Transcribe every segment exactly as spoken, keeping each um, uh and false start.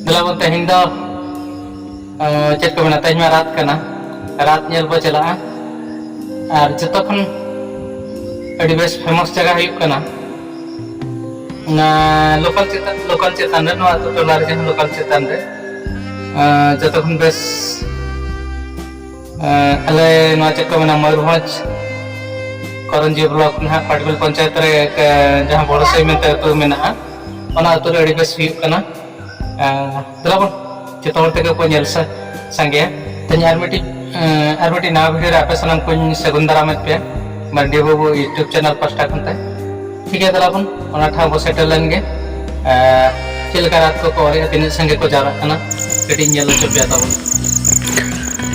ᱫᱮᱞᱟ ᱵᱚᱱ ᱛᱮᱦᱮᱧ ᱫᱚ, ᱟᱸ, ᱪᱮᱫ ᱠᱚ ᱢᱮᱱᱟ, ᱛᱮᱦᱮᱧ ᱢᱟ ᱨᱟᱛ ᱠᱟᱱᱟ, ᱨᱟᱛ ᱧᱮᱞ ᱵᱚ ᱪᱟᱞᱟᱜᱼᱟ᱾ ᱟᱨ ᱡᱚᱛᱚ ᱠᱷᱚᱱ ᱟᱹᱰᱤ ᱵᱮᱥ famous ᱡᱟᱭᱜᱟ ᱦᱩᱭᱩᱜ ᱠᱟᱱᱟ ᱚᱱᱟ ᱞᱳᱠᱟᱞ ᱪᱮᱛᱟᱱ, ᱞᱳᱠᱟᱞ ᱪᱮᱛᱟᱱ ᱨᱮ, ᱱᱚᱣᱟ ᱟᱹᱛᱩ ᱴᱚᱞᱟ ᱨᱮ ᱡᱟᱦᱟᱸ ᱞᱳᱠᱟᱞ ᱪᱮᱛᱟᱱ ᱨᱮ, ᱟᱸ, ᱡᱚᱛᱚ ᱠᱷᱚᱱ ᱵᱮᱥ, ᱟᱸ, ᱟᱞᱮ ᱱᱚᱣᱟ ᱪᱮᱫ ᱠᱚ ᱢᱮᱱᱟ, ᱢᱚᱭᱩᱨᱵᱷᱚᱸᱡᱽ ᱠᱚᱨᱚᱧᱡᱤ block ᱱᱟᱦᱟᱜ ᱯᱟᱴᱵᱤᱞ ᱯᱚᱧᱪᱟᱭᱮᱛ ᱨᱮ, ᱮ, ᱡᱟᱦᱟᱸ ᱵᱚᱲᱚᱥᱟᱹᱭ ᱢᱮᱱᱛᱮ ᱟᱹᱛᱩ ᱢᱮᱱᱟᱜᱼᱟ, ᱚᱱᱟ ᱟᱹᱛᱩ ᱨᱮ ᱟᱹᱰᱤ ᱵᱮᱥ ᱦᱩᱭᱩᱜ ᱠᱟᱱᱟ᱾ ᱟᱸ, ᱫᱮᱞᱟ ᱵᱚᱱ ᱡᱚᱛᱚ ᱦᱚᱲ ᱛᱮᱜᱮ ᱠᱚ ᱧᱮᱞ ᱥᱟ-, ᱥᱟᱸᱜᱮᱭᱟ᱾ ᱛᱮᱦᱮᱧ ᱟᱨ ᱢᱤᱫᱴᱤᱡ, ᱟᱸ, ᱟᱨ ᱢᱤᱫᱴᱤᱡ ᱱᱟᱣᱟ video ᱨᱮ ᱟᱯᱮ ᱥᱟᱱᱟᱢ ᱠᱚᱧ ᱥᱟᱹᱜᱩᱱ ᱫᱟᱨᱟᱢᱮᱫ ᱯᱮᱭᱟ ᱢᱟᱱᱰᱤ ᱵᱟᱹᱵᱩ YouTube channel ᱯᱟᱦᱴᱟ ᱠᱷᱚᱱ ᱛᱮ᱾ ᱴᱷᱤᱠ ᱜᱮᱭᱟ, ᱫᱮᱞᱟ ᱵᱚᱱ ᱚᱱᱟ ᱴᱷᱟᱶ ᱵᱚ ᱥᱮᱴᱮᱨ ᱞᱮᱱ ᱜᱮ᱾ ᱟᱸ, ᱪᱮᱫ ᱞᱮᱠᱟ ᱨᱟᱛ ᱠᱚᱠᱚ ᱚᱨᱮᱜᱼᱟ, ᱛᱤᱱᱟᱹᱜ ᱥᱟᱸᱜᱮ ᱠᱚ ᱡᱟᱣᱨᱟᱜ ᱠᱟᱱᱟ, ᱠᱟᱹᱴᱤᱡ ᱧᱮᱞ ᱦᱚᱪᱚ ᱯᱮᱭᱟ ᱛᱟᱵᱚᱱ᱾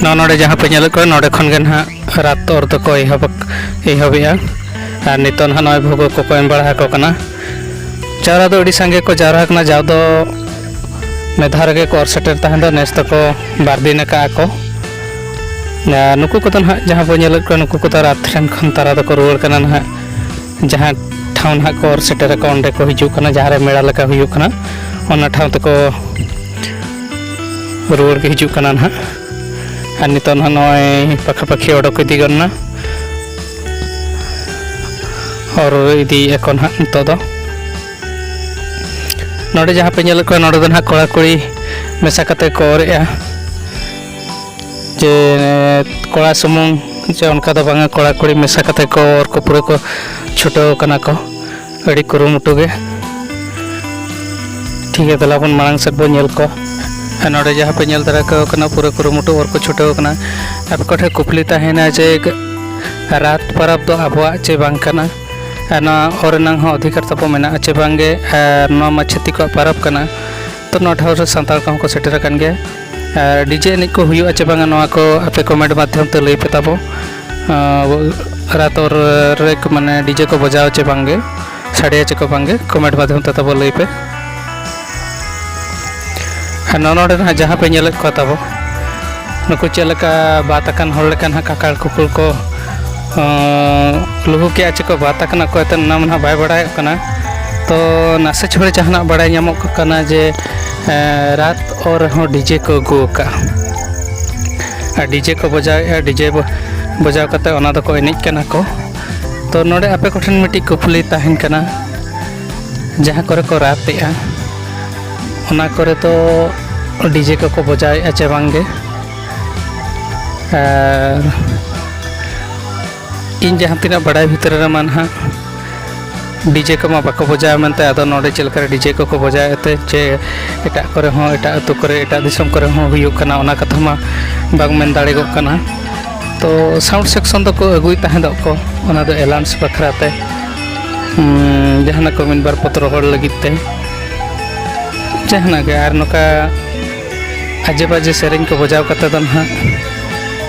ᱱᱚᱜᱼᱚ ᱱᱚᱰᱮ ᱡᱟᱦᱟᱸ ᱯᱮ ᱧᱮᱞᱮᱫ ᱠᱚᱣᱟ, ᱱᱚᱰᱮ ᱠᱷᱚᱱ ᱜᱮ ᱱᱟᱦᱟᱜ ᱨᱟᱛ ᱚᱨ ᱫᱚᱠᱚ ᱮᱦᱚᱵ ᱮᱦᱚᱵᱮᱜᱼᱟ᱾ ᱟᱨ ᱱᱤᱛᱚᱜ ᱱᱟᱦᱟᱜ ᱱᱚᱜᱼᱚᱭ ᱵᱷᱳᱜ ᱠᱚᱠᱚ ᱮᱢ ᱵᱟᱲᱟ ᱟᱠᱚ ᱠᱟᱱᱟ᱾ ᱡᱟᱣᱨᱟ ᱫᱚ ᱟᱹᱰᱤ ᱥᱟᱸᱜᱮ ᱠᱚ ᱡᱟᱣᱨᱟ ᱟᱠᱟᱱᱟ᱾ ᱡᱟᱣ ᱫᱚ ᱢᱤᱫ ᱫᱷᱟᱣ ᱨᱮᱜᱮ ᱠᱚ ᱚᱨ ᱥᱮᱴᱮᱨ ᱛᱟᱦᱮᱸ ᱫᱚ, ᱱᱮᱥ ᱫᱚᱠᱚ ᱵᱟᱨ ᱫᱤᱱ ᱟᱠᱟᱫᱼᱟ ᱠᱚ᱾ ᱟᱨ ᱱᱩᱠᱩ ᱠᱚᱫᱚ ᱱᱟᱦᱟᱜ ᱡᱟᱦᱟᱸ ᱵᱚ ᱧᱮᱞᱮᱫ ᱠᱚᱣᱟ, ᱱᱩᱠᱩ ᱠᱚᱫᱚ ᱨᱟᱛ ᱴᱷᱮᱱ ᱠᱷᱚᱱ ᱛᱟᱨᱟ ᱫᱚᱠᱚ ᱨᱩᱣᱟᱹᱲ ᱠᱟᱱᱟ ᱱᱟᱦᱟᱜ᱾ ᱡᱟᱦᱟᱸ ᱴᱷᱟᱶ ᱱᱟᱦᱟᱜ ᱠᱚ ᱚᱨ ᱥᱮᱴᱮᱨ ᱟᱠᱚ, ᱚᱸᱰᱮ ᱠᱚ ᱦᱤᱡᱩᱜ ᱠᱟᱱᱟ, ᱡᱟᱦᱟᱸ ᱨᱮ ᱢᱮᱞᱟ ᱞᱮᱠᱟ ᱦᱩᱭᱩᱜ ᱠᱟᱱᱟ, ᱚᱱᱟ ᱴᱷᱟᱶ ᱛᱮᱠᱚ ᱨᱩᱣᱟᱹᱲ ᱜᱮ ᱦᱤᱡᱩᱜ ᱠᱟᱱᱟ ᱱᱟᱦᱟᱜ᱾ ᱟᱨ ᱱᱤᱛᱚᱜ ᱱᱟᱦᱟᱜ ᱱᱚᱜᱼᱚᱭ ᱯᱟᱠᱷᱟ ᱯᱟᱠᱷᱤ ᱚᱰᱚᱠ ᱤᱫᱤ ᱜᱚᱫ ᱮᱱᱟ, ᱚᱨ ᱤᱫᱤᱭᱮᱫᱼᱟ ᱠᱚ ᱱᱟᱦᱟᱜ ᱱᱤᱛᱚᱜ ᱫᱚ᱾ ᱱᱚᱰᱮ ᱡᱟᱦᱟᱸ ᱯᱮ ᱧᱮᱞᱮᱫ ᱠᱚᱣᱟ, ᱱᱚᱰᱮ ᱫᱚ ᱱᱟᱦᱟᱜ ᱠᱚᱲᱟ ᱠᱩᱲᱤ ᱢᱮᱥᱟ ᱠᱟᱛᱮ ᱠᱚ ᱚᱨᱮᱜᱼᱟ, ᱡᱮ ᱠᱚᱲᱟ ᱥᱩᱢᱩᱝ ᱡᱮ ᱚᱱᱠᱟ ᱫᱚ ᱵᱟᱝᱟ, ᱠᱚᱲᱟ ᱠᱩᱲᱤ ᱢᱮᱥᱟ ᱠᱟᱛᱮ ᱠᱚ ᱚᱨ ᱠᱚ ᱯᱩᱨᱟᱹ ᱠᱚ ᱪᱷᱩᱴᱟᱹᱣ ᱠᱟᱱᱟ ᱠᱚ ᱟᱹᱰᱤ ᱠᱩᱨᱩᱢᱩᱴᱩ ᱜᱮ᱾ ᱴᱷᱤᱠ ᱜᱮᱭᱟ, ᱫᱮᱞᱟ ᱵᱚᱱ ᱢᱟᱲᱟᱝ ᱥᱮᱫ ᱵᱚᱱ ᱧᱮᱞ ᱠᱚᱣᱟ᱾ ᱟᱨ ᱱᱚᱰᱮ ᱡᱟᱦᱟᱸ ᱯᱮ ᱧᱮᱞ ᱫᱟᱲᱮ ᱠᱚ ᱠᱟᱱᱟ, ᱯᱩᱨᱟᱹ ᱠᱩᱨᱩᱢᱩᱴᱩ ᱚᱨ ᱠᱚ ᱪᱷᱩᱴᱟᱹᱣ ᱠᱟᱱᱟ᱾ ᱟᱯᱮ ᱠᱚᱴᱷᱮᱱ ᱠᱩᱠᱞᱤ ᱛᱟᱦᱮᱱᱟ ᱡᱮ ᱨᱟᱛ ᱯᱚᱨᱚᱵᱽ ᱫᱚ ᱟᱵᱚᱣᱟᱜ ᱪᱮ ᱵᱟᱝ ᱠᱟᱱᱟ? ᱟᱨ ᱱᱚᱣᱟ ᱚᱨ ᱨᱮᱱᱟᱝ ᱦᱚᱸ ᱚᱫᱷᱤᱠᱟᱨ ᱛᱟᱵᱚ ᱢᱮᱱᱟᱜᱼᱟ ᱪᱮ ᱵᱟᱝᱜᱮ? ᱟᱨ ᱱᱚᱣᱟ ᱢᱟ ᱪᱷᱟᱹᱛᱤᱠ ᱠᱚᱣᱟᱜ ᱯᱚᱨᱚᱵᱽ ᱠᱟᱱᱟ, ᱛᱚ ᱱᱚᱣᱟ ᱴᱷᱟᱶ ᱨᱮ ᱥᱟᱱᱛᱟᱲ ᱠᱚᱦᱚᱸ ᱠᱚ ᱥᱮᱴᱮᱨ ᱟᱠᱟᱱ ᱜᱮᱭᱟ᱾ ᱟᱨ DJ ᱮᱱᱮᱡ ᱠᱚ ᱦᱩᱭᱩᱜᱼᱟ ᱪᱮ ᱵᱟᱝᱟ, ᱱᱚᱣᱟ ᱠᱚ ᱟᱯᱮ comment ᱢᱟᱫᱽᱫᱷᱚᱢ ᱛᱮ ᱞᱟᱹᱭ ᱯᱮ ᱛᱟᱵᱚ᱾ ᱟᱨ ᱨᱟᱛ ᱚᱨ ᱨᱮ ᱢᱟᱱᱮ DJ ᱠᱚ ᱵᱟᱡᱟᱣ ᱪᱮ ᱵᱟᱝᱜᱮ, ᱥᱟᱰᱮᱭᱟ ᱪᱮ ᱠᱚ ᱵᱟᱝᱜᱮ, comment ᱢᱟᱫᱽᱫᱷᱚᱢ ᱛᱮ ᱛᱟᱵᱚ ᱞᱟᱹᱭ ᱯᱮ᱾ ᱟᱨ ᱱᱚᱜᱼᱚ ᱱᱚᱰᱮ ᱱᱟᱦᱟᱜ ᱡᱟᱦᱟᱸ ᱯᱮ ᱧᱮᱞᱮᱫ ᱠᱚᱣᱟ ᱛᱟᱵᱚ, ᱱᱩᱠᱩ ᱪᱮᱫ ᱞᱮᱠᱟ ᱵᱟᱛ ᱟᱠᱟᱱ ᱦᱚᱲ ᱞᱮᱠᱟ ᱱᱟᱦᱟᱜ ᱠᱟᱠᱟᱲ ᱠᱩᱠᱩᱲ ᱠᱚ, ᱚᱸ, ᱞᱩᱦᱩᱠᱮᱜᱼᱟ ᱪᱮ ᱠᱚ ᱵᱟᱛ ᱟᱠᱟᱱᱟ ᱠᱚ, ᱮᱱᱛᱮᱫ ᱚᱱᱟ ᱢᱟ ᱱᱟᱦᱟᱜ ᱵᱟᱭ ᱵᱟᱲᱟᱭᱚᱜ ᱠᱟᱱᱟ᱾ ᱛᱚ ᱱᱟᱥᱮ ᱪᱷᱚᱲᱮ ᱡᱟᱦᱟᱱᱟᱜ ᱵᱟᱲᱟᱭ ᱧᱟᱢᱚᱜ ᱠᱟᱱᱟ ᱡᱮ ᱮᱸ, ᱨᱟᱛ ᱚᱨ ᱨᱮᱦᱚᱸ ᱰᱤᱡᱮ ᱠᱚ ᱟᱹᱜᱩ ᱟᱠᱟᱫᱼᱟ᱾ ᱟᱨ ᱰᱤᱡᱮ ᱠᱚ ᱵᱟᱡᱟᱣᱮᱫᱼᱟ, ᱰᱤᱡᱮ ᱵᱚ-, ᱵᱟᱡᱟᱣ ᱠᱟᱛᱮ ᱚᱱᱟ ᱫᱚᱠᱚ ᱮᱱᱮᱡ ᱠᱟᱱᱟ ᱠᱚ᱾ ᱛᱚ ᱱᱚᱰᱮ ᱟᱯᱮ ᱠᱚᱴᱷᱮᱱ ᱢᱤᱫᱴᱤᱡ ᱠᱩᱠᱞᱤ ᱛᱟᱦᱮᱱ ᱠᱟᱱᱟ, ᱡᱟᱦᱟᱸ ᱠᱚᱨᱮ ᱠᱚ ᱨᱟᱛᱮᱜᱼᱟ, ᱚᱱᱟ ᱠᱚᱨᱮ ᱫᱚ ᱰᱤᱡᱮ ᱠᱚᱠᱚ ᱵᱟᱡᱟᱣᱮᱫᱼᱟ ᱪᱮ ᱵᱟᱝ ᱜᱮ? ᱟᱨ ᱤᱧ ᱡᱟᱦᱟᱸ ᱛᱤᱱᱟᱹᱜ ᱵᱟᱰᱟᱭ ᱵᱷᱤᱛᱨᱤ ᱨᱮᱢᱟ ᱱᱟᱦᱟᱜ ᱰᱤᱡᱮ ᱠᱚᱢᱟ ᱵᱟᱠᱚ ᱵᱟᱡᱟᱣᱟ ᱢᱮᱱᱛᱮ, ᱟᱫᱚ ᱱᱚᱰᱮ ᱪᱮᱫ ᱞᱮᱠᱟᱨᱮ ᱰᱤᱡᱮ ᱠᱚᱠᱚ ᱵᱟᱡᱟᱣᱮᱫ ᱛᱮ, ᱪᱮ ᱮᱴᱟᱜ ᱠᱚᱨᱮ ᱦᱚᱸ, ᱮᱴᱟᱜ ᱟᱹᱛᱩ ᱠᱚᱨᱮ, ᱮᱴᱟᱜ ᱫᱤᱥᱚᱢ ᱠᱚᱨᱮ ᱦᱚᱸ ᱦᱩᱭᱩᱜ ᱠᱟᱱᱟ, ᱚᱱᱟ ᱠᱟᱛᱷᱟ ᱢᱟ ᱵᱟᱝ ᱢᱮᱱ ᱫᱟᱲᱮᱜᱚᱜ ᱠᱟᱱᱟ᱾ ᱛᱚ ᱥᱟᱣᱩᱱᱰ ᱥᱮᱠᱥᱚᱱ ᱫᱚᱠᱚ ᱟᱹᱜᱩᱭ ᱛᱟᱦᱮᱸᱫᱚᱜ ᱠᱚ, ᱚᱱᱟ ᱫᱚ ᱮᱞᱟᱱᱥ ᱵᱟᱠᱷᱨᱟ ᱛᱮ, ᱩᱸ, ᱡᱟᱦᱟᱱᱟᱜ ᱠᱚ ᱢᱤᱫ ᱵᱟᱨ ᱯᱚᱛᱨᱚ ᱦᱚᱲ ᱞᱟᱹᱜᱤᱫ ᱛᱮ, ᱡᱟᱦᱟᱱᱟᱜ ᱜᱮ᱾ ᱟᱨ ᱱᱚᱝᱠᱟ ᱟᱡᱮ ᱵᱟᱡᱮ ᱥᱮᱨᱮᱧ ᱠᱚ ᱵᱟᱡᱟᱣ ᱠᱟᱛᱮ ᱫᱚ ᱱᱟᱦᱟᱜ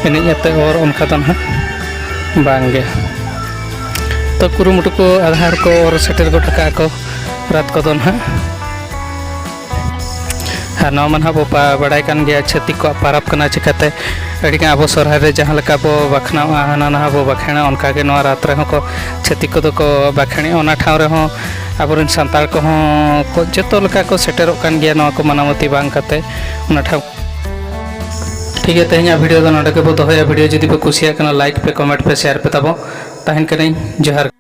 ᱮᱱᱮᱡ ᱟᱛᱮ ᱚᱨ ᱚᱱᱠᱟ ᱫᱚ ᱱᱟᱦᱟᱜ ᱵᱟᱝ ᱜᱮ᱾ ᱛᱚ ᱠᱩᱨᱩᱢᱩᱴᱩ ᱠᱚ ᱟᱫᱷᱟ ᱦᱚᱲ ᱠᱚ ᱚᱨ ᱥᱮᱴᱮᱨ ᱜᱚᱫ ᱟᱠᱟᱫᱼᱟ ᱠᱚ ᱨᱟᱛ ᱠᱚᱫᱚ ᱱᱟᱦᱟᱜ᱾ ᱟᱨ ᱱᱚᱣᱟ ᱢᱟ ᱱᱟᱦᱟᱜ ᱵᱚ ᱯᱟ-, ᱵᱟᱲᱟᱭ ᱠᱟᱱ ᱜᱮᱭᱟ, ᱪᱷᱟᱹᱛᱤᱠ ᱠᱚᱣᱟᱜ ᱯᱟᱨᱟᱵᱽ ᱠᱟᱱᱟ᱾ ᱪᱤᱠᱟᱹᱛᱮ ᱟᱹᱰᱤᱜᱟᱱ ᱟᱵᱚ ᱥᱚᱦᱨᱟᱭ ᱨᱮ ᱡᱟᱦᱟᱸ ᱞᱮᱠᱟ ᱵᱚ ᱵᱟᱠᱷᱱᱟᱣᱟ, ᱦᱟᱱᱟ ᱱᱟᱦᱟᱜ ᱵᱚ ᱵᱟᱠᱷᱮᱬᱟ, ᱚᱱᱠᱟ ᱜᱮ ᱱᱚᱣᱟ ᱨᱟᱛ ᱨᱮᱦᱚᱸ ᱠᱚ, ᱪᱷᱟᱹᱛᱤᱠ ᱠᱚᱫᱚ ᱠᱚ ᱵᱟᱠᱷᱮᱬᱮᱜᱼᱟ᱾ ᱚᱱᱟ ᱴᱷᱟᱶ ᱨᱮᱦᱚᱸ ᱟᱵᱚᱨᱮᱱ ᱥᱟᱱᱛᱟᱲ ᱠᱚᱦᱚᱸ ᱠᱚ ᱡᱚᱛᱚ ᱞᱮᱠᱟ ᱠᱚ ᱥᱮᱴᱮᱨᱚᱜ ᱠᱟᱱ ᱜᱮᱭᱟ, ᱱᱚᱣᱟ ᱠᱚ ᱢᱟᱱᱟᱣ ᱢᱟᱹᱛᱤ ᱵᱟᱝ ᱠᱟᱛᱮ ᱚᱱᱟ ᱴᱷᱟᱶ᱾ ᱴᱷᱤᱠ ᱜᱮᱭᱟ, ᱛᱮᱦᱮᱧᱟᱜ ᱵᱷᱤᱰᱤᱭᱳ ᱫᱚ ᱱᱚᱰᱮ ᱜᱮᱵᱚ ᱫᱚᱦᱚᱭᱟ᱾ ᱵᱷᱤᱰᱤᱭᱳ ᱡᱩᱫᱤ ᱯᱮ ᱠᱩᱥᱤᱭᱟᱜ ᱠᱟᱱᱟ, ᱞᱟᱭᱤᱠ ᱯᱮ, ᱠᱚᱢᱮᱱᱴ ᱯᱮ, ᱥᱮᱭᱟᱨ ᱯᱮ ᱛᱟᱵᱚ᱾ ᱛᱟᱦᱮᱱ ᱠᱟᱹᱱᱟᱹᱧ, ᱡᱚᱦᱟᱨ᱾